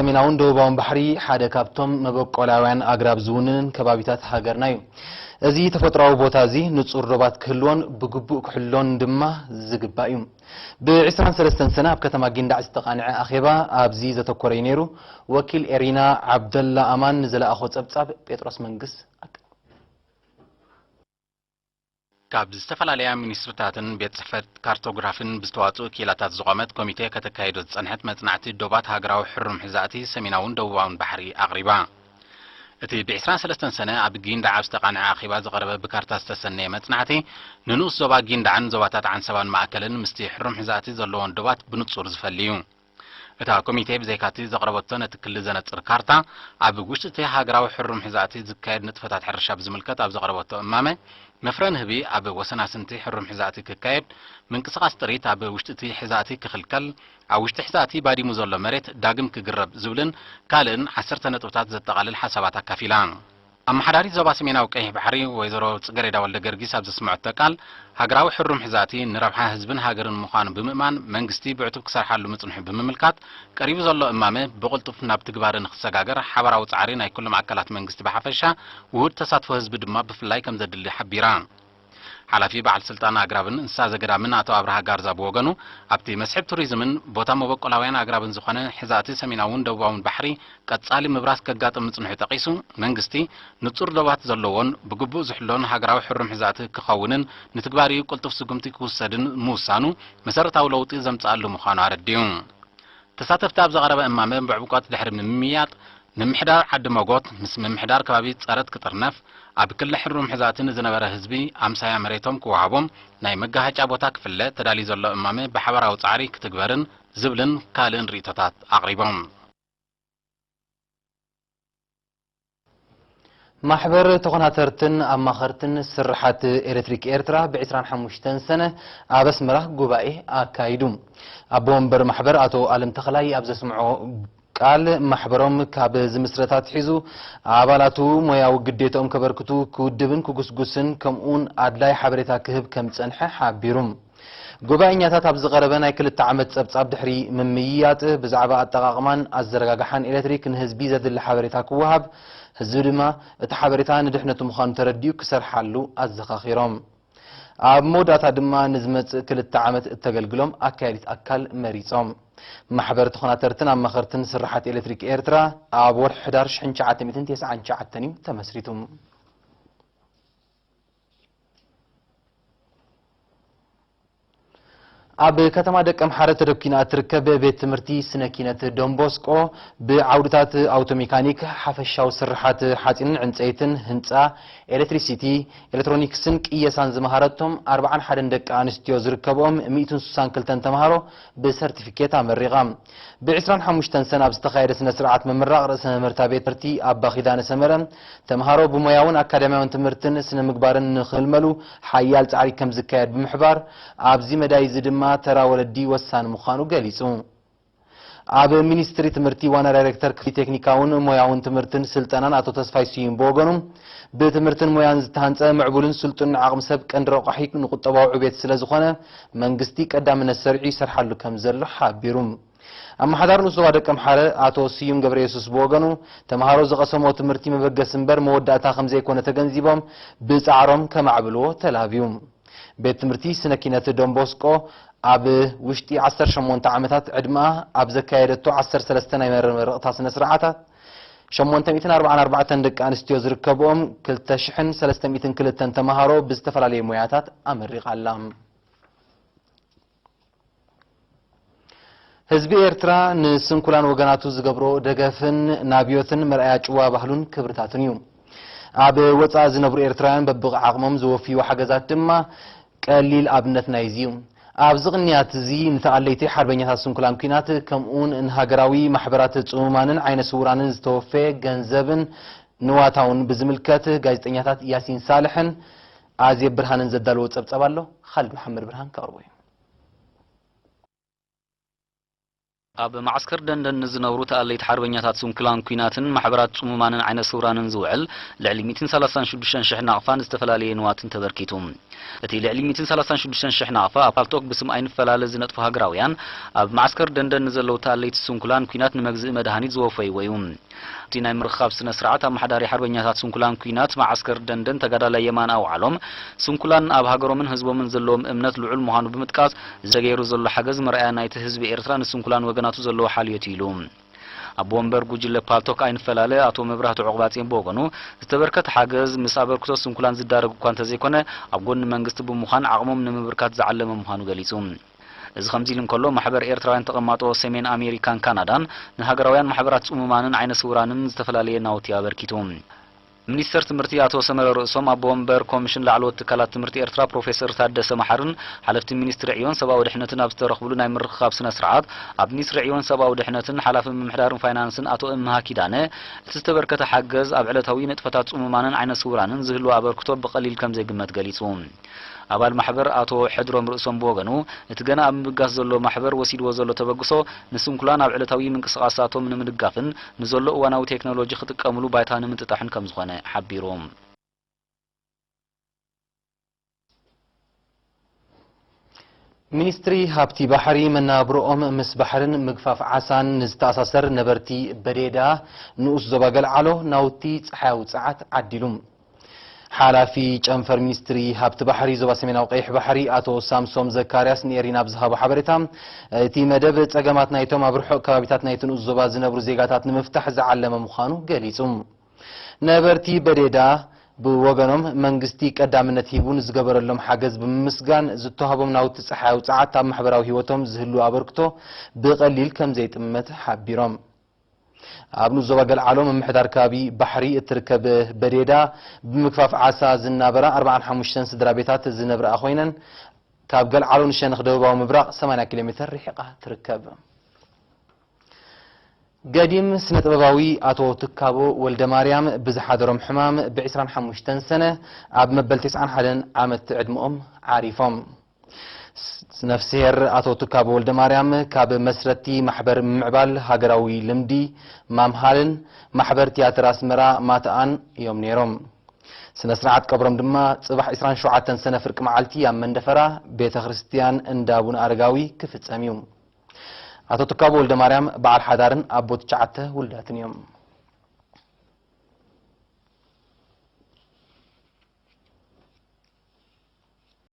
ሰሜናውን ደቡባውን ባሕሪ ሓደ ካብቶም መበቆላውያን ኣግራብ ዝውንንን ከባቢታት ሃገርና እዩ። እዚ ተፈጥሮኣዊ ቦታ እዚ ንጹር ዶባት ክህልዎን ብግቡእ ክሕሎን ድማ ዝግባእ እዩ። ብ ዕስራን ሰለስተን ሰነ ኣብ ከተማ ጊንዳዕ ዝተቓንዐ ኣኼባ ኣብዚ ዘተኮረ እዩ ነይሩ። ወኪል ኤሪና ዓብደላ ኣማን ንዘለኣኾ ጸብጻብ ጴጥሮስ መንግስ ኣቅርብ። ካብ ዝተፈላለያ ሚኒስትሪታትን ቤት ጽሕፈት ካርቶግራፊን ብዝተዋጽኡ ክኢላታት ዝቖመት ኮሚቴ ከተካይዶ ዝጸንሐት መጽናዕቲ ዶባት ሃገራዊ ሕሩም ሕዛእቲ ሰሜናውን ደቡባውን ባሕሪ ኣቕሪባ። እቲ ብ ዕስራን ሰለስተን ሰነ ኣብ ጊንዳዕ ኣብ ዝተቓንዐ ኣኼባ ዝቐረበ ብካርታ ዝተሰነየ መጽናዕቲ፣ ንንኡስ ዞባ ጊንዳዕን ዞባታት ዓንሰባን ማእከልን ምስቲ ሕሩም ሕዛእቲ ዘለዎን ዶባት ብንጹር ዝፈሊ እዩ። እታ ኮሚቴ ብዘይካቲ ዘቕረበቶ ነቲ ክሊ ዘነጽር ካርታ፣ ኣብ ውሽጢ እቲ ሃገራዊ ሕሩም ሕዛእቲ ዝካየድ ንጥፈታት ሕርሻ ብዝምልከት ኣብ ዘቕረበቶ እማመ፣ መፍረ ንህቢ ኣብ ወሰናስንቲ ሕሩም ሕዛእቲ ክካየድ፣ ምንቅስቓስ ጥሪት ኣብ ውሽጢ እቲ ሕዛእቲ ክኽልከል፣ ኣብ ውሽጢ ሕዛእቲ ባዲሙ ዘሎ መሬት ዳግም ክግረብ ዝብልን ካልእን ዓሰርተ ነጥብታት ዘጠቓልል ሓሳባት ኣካፊላ። ኣመሓዳሪት ዞባ ሰሜናዊ ቀይሕ ባሕሪ ወይዘሮ ጽገሬዳ ወልደ ገርጊስ ኣብ ዘስምዐቶ ቃል፣ ሃገራዊ ሕሩም ሕዛእቲ ንረብሓ ህዝብን ሃገርን ምዃኑ ብምእማን፣ መንግስቲ ብዕቱብ ክሰርሓሉ ምጽንሑ ብምምልካት፣ ቀሪቡ ዘሎ እማመ ብቕልጡፍ ናብ ትግባረ ንክሰጋገር ሓባራዊ ጻዕሪ ናይ ኩሎም ኣካላት መንግስቲ ብሓፈሻ፣ ውሁድ ተሳትፎ ህዝቢ ድማ ብፍላይ ከም ዘድሊ ሓቢራ። ሓላፊ በዓል ስልጣን ኣግራብን እንስሳ ዘገዳምን ኣቶ ኣብርሃ ጋርዛ ብወገኑ፣ ኣብቲ መስሕብ ቱሪዝምን ቦታ መበቆላውያን ኣግራብን ዝኾነ ሕዛእቲ ሰሜናውን ደቡባውን ባሕሪ ቀጻሊ ምብራስ ከጋጥም ምጽንሑ ጠቒሱ፣ መንግስቲ ንጹር ዶባት ዘለዎን ብግቡእ ዝሕሎን ሃገራዊ ሕሩም ሕዛእቲ ክኸውንን ንትግባሪኡ ቅልጡፍ ስጉምቲ ክውሰድን ምውሳኑ መሰረታዊ ለውጢ ዘምጽኣሉ ምዃኑ ኣረዲኡ። ተሳተፍቲ ኣብ ዝቐረበ እማመ ብዕምቆት ድሕሪ ምምይያጥ፣ ምምሕዳር ዓዲ መጎት ምስ ምምሕዳር ከባቢ ጸረት ክጥርነፍ፣ ኣብ ክሊ ሕሩም ሕዛእቲ ንዝነበረ ህዝቢ ኣምሳያ መሬቶም ክወሃቦም፣ ናይ መጋሃጫ ቦታ ክፍለ፣ ተዳልዩ ዘሎ እማመ ብሓባራዊ ጻዕሪ ክትግበርን ዝብልን ካልእን ርእይቶታት ኣቕሪቦም። ማሕበር ተኾናተርትን ኣማኸርትን ስርሓት ኤሌክትሪክ ኤርትራ ብ ዕስራን ሓሙሽተን ሰነ ኣብ ኣስመራ ጉባኤ ኣካይዱ። ኣቦ ወንበር ማሕበር ኣቶ ኣለም ተኽላይ ኣብ ዘስምዖ ቃል፣ ማሕበሮም ካብ ዝምስረት ኣትሒዙ ኣባላቱ ሞያዊ ግዴታኦም ከበርክቱ ክውድብን ክጉስጉስን ከምኡውን ኣድላይ ሓበሬታ ክህብ ከም ዝጸንሐ ሓቢሩ። ጉባኤኛታት ኣብ ዝቐረበ ናይ ክልተ ዓመት ጸብጻብ ድሕሪ ምምይያጥ፣ ብዛዕባ ኣጠቓቕማን ኣዘረጋግሓን ኤሌክትሪክ ንህዝቢ ዘድሊ ሓበሬታ ክወሃብ፣ ህዝቢ ድማ እቲ ሓበሬታ ንድሕነቱ ምዃኑ ተረዲኡ ክሰርሓሉ ኣዘኻኺሮም። ኣብ መወዳእታ ድማ ንዝመጽእ ክልተ ዓመት እተገልግሎም ኣካያዲት ኣካል መሪጾም። ማሕበር ተኾናተርትን ኣማኸርትን ስርሓት ኤሌክትሪክ ኤርትራ ኣብ ወርሒ ሕዳር ሽሕን ትሽዓተ ሚእትን ተስዓን ትሽዓተን እዩ ተመስሪቱ። ኣብ ከተማ ደቀምሓረ ተደኲና እትርከብ ቤት ትምህርቲ ስነ ኪነት ዶንቦስቆ ብዓውድታት ኣውቶሜካኒክ፣ ሓፈሻዊ ስርሓት ሓጺንን ዕንጸይትን፣ ህንጻ፣ ኤሌክትሪሲቲ፣ ኤሌክትሮኒክስን ቅየሳን ዝመሃረቶም ኣርብዓን ሓደን ደቂ ኣንስትዮ ዝርከብኦም ሚእትን ስሳን ክልተን ተምሃሮ ብሰርቲፊኬት ኣመሪቓ። ብ ዕስራን ሓሙሽተን ሰነ ኣብ ዝተኻየደ ስነ ስርዓት ምምራቕ፣ ርእሰ መምህርታ ቤት ትምህርቲ ኣባ ኪዳነ ሰመረ፣ ተምሃሮ ብሞያውን ኣካዳሚያውን ትምህርትን ስነ ምግባርን ንኽልመሉ ሓያል ጻዕሪ ከም ዝካየድ ብምሕባር፣ ኣብዚ መዳይ እዚ ድማ ተራ ወለዲ ወሳኒ ምዃኑ ገሊጹ። ኣብ ሚኒስትሪ ትምህርቲ ዋና ዳይሬክተር ክፍሊ ቴክኒካውን ሞያውን ትምህርትን ስልጠናን ኣቶ ተስፋይ ስዩም ብወገኑ፣ ብትምህርትን ሞያን ዝተሃንጸ ምዕቡልን ስልጡን ዓቕሚ ሰብ ቀንዲ ረቋሒ ንቁጠባዊ ዕቤት ስለ ዝኾነ፣ መንግስቲ ቀዳምነት ሰሪዑ ይሰርሓሉ ከም ዘሎ ሓቢሩ። ኣመሓዳሪ ንኡስ ዞባ ደቀምሓረ ኣቶ ስዩም ገብረየሱስ ብወገኑ፣ ተምሃሮ ዝቐሰምዎ ትምህርቲ መበገሲ እምበር መወዳእታ ከም ዘይኮነ ተገንዚቦም፣ ብጻዕሮም ከማዕብልዎ ተላብዩ። ቤት ትምህርቲ ስነ ኪነት ዶንቦስቆ ኣብ ውሽጢ ዓሰርተ ሸሞንተ ዓመታት ዕድመኣ ኣብ ዘካየደቶ ዓሰርተ ሰለስተ ናይ መመረቕታ ስነ ስርዓታት፣ ሸሞንተ ሚእትን ኣርባዓን ኣርባዕተን ደቂ ኣንስትዮ ዝርከብኦም ክልተ ሽሕን ሰለስተ ሚእትን ክልተን ተምሃሮ ብዝተፈላለየ ሞያታት ኣመሪቓ ኣላ። ህዝቢ ኤርትራ ንስንኩላን ወገናቱ ዝገብሮ ደገፍን ናብዮትን መርኣያ ጭዋ ባህሉን ክብርታቱን እዩ። ኣብ ወጻኢ ዝነብሩ ኤርትራውያን በብዓቕሞም ዝወፍይዎ ሓገዛት ድማ ቀሊል ኣብነት ናይዚ እዩ። ኣብዚ ቅንያት እዚ ንተኣለይቲ ሓርበኛታት ስንኩላን ኲናት ከምኡውን ንሃገራዊ ማሕበራት ጽሙማንን ዓይነ ስውራንን ዝተወፈየ ገንዘብን ንዋታውን ብዝምልከት ጋዜጠኛታት ያሲን ሳልሕን ኣዜብ ብርሃንን ዘዳለዎ ጸብጸብ ኣሎ። ኻልድ መሓመድ ብርሃን ከቕርቦ እዩ። ኣብ መዓስከር ደንደን ንዝነብሩ ተኣለይቲ ሓርበኛታት ስንኩላን ኲናትን ማሕበራት ጽሙማንን ዓይነ ስውራንን ዝውዕል ልዕሊ ሚእትን ሰላሳን ሽዱሽተን ሽሕ ናቕፋን ዝተፈላለየ ንዋትን ተበርኪቱ። እቲ ልዕሊ ሚእትን ሰላሳን ሽዱሽተን ሽሕ ናቕፋ ኣብ ፓልቶክ ብስም ኣይንፈላለ ዝነጥፉ ሃገራውያን ኣብ መዓስከር ደንደን ንዘለዉ ተኣለይቲ ስንኩላን ኲናት ንመግዝኢ መድሃኒት ዝወፈይዎ እዩ። እቲ ናይ ምርኻብ ስነ ስርዓት ኣመሓዳሪ ሓርበኛታት ስንኩላን ኲናት መዓስከር ደንደን ተጋዳላይ የማን ኣውዓሎም፣ ስንኩላን ኣብ ሃገሮምን ህዝቦምን ዘለዎም እምነት ልዑል ምዃኑ ብምጥቃስ፣ ዝተገይሩ ዘሎ ሓገዝ መርኣያ ናይቲ ህዝቢ ኤርትራ ንስንኩላን ወገናቱ ዘለዎ ሓልዮት እዩ ኢሉ። ኣቦ ወንበር ጉጅለ ፓልቶክ ኣይንፈላለ ኣቶ መብራህቱ ዑቕባጽዮን ብወገኑ፣ ዝተበርከተ ሓገዝ ምስ ኣበርክቶ ስንኩላን ዝዳረግ እኳ እንተዘይኮነ፣ ኣብ ጎኒ መንግስቲ ብምዃን ዓቕሞም ንምብርካት ዝዓለመ ምዃኑ ገሊጹ። እዚ ከምዚ ኢሉ እንከሎ፣ ማሕበር ኤርትራውያን ተቐማጦ ሰሜን ኣሜሪካን ካናዳን ንሃገራውያን ማሕበራት ጽሙማንን ዓይነ ስውራንን ዝተፈላለየ ናውቲ ኣበርኪቱ። ሚኒስተር ትምህርቲ ኣቶ ሰመረ ርእሶም፣ ኣቦ ወንበር ኮሚሽን ላዕለዎት ትካላት ትምህርቲ ኤርትራ ፕሮፌሰር ታደሰ መሓርን ሓለፍቲ ሚኒስትሪ ዕዮን ሰብኣዊ ድሕነትን ኣብ ዝተረኽብሉ ናይ ምርኽኻብ ስነ ስርዓት፣ ኣብ ሚኒስትሪ ዕዮን ሰብኣዊ ድሕነትን ሓላፊ ምምሕዳርን ፋይናንስን ኣቶ እምሃ ኪዳነ፣ እቲ ዝተበርከተ ሓገዝ ኣብ ዕለታዊ ንጥፈታት ጽሙማንን ዓይነ ስውራንን ዝህልዎ ኣበርክቶ ብቐሊል ከም ዘይግመት ገሊጹ። ኣባል ማሕበር ኣቶ ሕድሮም ርእሶም ብወገኑ፣ እቲ ገና ኣብ ምብጋስ ዘሎ ማሕበር ወሲድዎ ዘሎ ተበግሶ ንስንኩላን ኣብ ዕለታዊ ምንቅስቓሳቶም ንምድጋፍን ንዘሎ እዋናዊ ቴክኖሎጂ ክጥቀምሉ ባይታ ንምጥጣሕን ከም ዝኾነ ሓቢሩ። ሚኒስትሪ ሃብቲ ባሕሪ መናብሮኦም ምስ ባሕርን ምግፋፍ ዓሳን ንዝተኣሳሰር ነበርቲ በዴዳ ንኡስ ዞባ ገልዓሎ ናውቲ ጸሓያዊ ጸዓት ዓዲሉ። ሓላፊ ጨንፈር ሚኒስትሪ ሃብቲ ባሕሪ ዞባ ሰሜናዊ ቀይሕ ባሕሪ ኣቶ ሳምሶም ዘካርያስ ንኤሪና ብዝሃቦ ሓበሬታ፣ እቲ መደብ ጸገማት ናይቶም ኣብ ርሑቕ ከባቢታት ናይቲ ንኡስ ዞባ ዝነብሩ ዜጋታት ንምፍታሕ ዝዓለመ ምዃኑ ገሊጹ። ነበርቲ በዴዳ ብወገኖም መንግስቲ ቀዳምነት ሂቡ ንዝገበረሎም ሓገዝ ብምምስጋን፣ ዝተዋህቦም ናውቲ ጸሓያዊ ጸዓት ኣብ ማሕበራዊ ህይወቶም ዝህልዎ ኣበርክቶ ብቐሊል ከም ዘይጥመት ሓቢሮም። ኣብ ንኡስ ዞባ ገልዓሎ ምምሕዳር ከባቢ ባሕሪ እትርከብ በዴዳ፣ ብምግፋፍ ዓሳ ዝናበራ ኣርባዓን ሓሙሽተን ስድራ ቤታት ዝነብርኣ ኮይነን፣ ካብ ገልዓሎ ንሸነኽ ደቡባዊ ምብራቕ ሰማንያ ኪሎ ሜተር ርሒቓ ትርከብ። ገዲም ስነ ጥበባዊ ኣቶ ትካቦ ወልደ ማርያም ብዝሓደሮም ሕማም ብ ዕስራን ሓሙሽተን ሰነ ኣብ መበል ተስዓን ሓደን ዓመት ዕድመኦም ዓሪፎም። ስ-፣ ነፍስሄር ኣቶ ትካቦ ወልደ ማርያም ካብ መስረቲ ማሕበር ምምዕባል ሃገራዊ ልምዲ ማምሃልን ማሕበር ትያትር ኣስመራ ማትኣን እዮም ነይሮም። ስነ ስርዓት ቀብሮም ድማ ጽባሕ ዕስራን ሸውዓተን ሰነ ፍርቂ መዓልቲ ኣብ መንደፈራ ቤተ ክርስቲያን እንዳ ኣቡነ ኣረጋዊ ክፍጸም እዩ። ኣቶ ትካቦ ወልደ ማርያም በዓል ሓዳርን ኣቦ ትሽዓተ ውሉዳትን እዮም።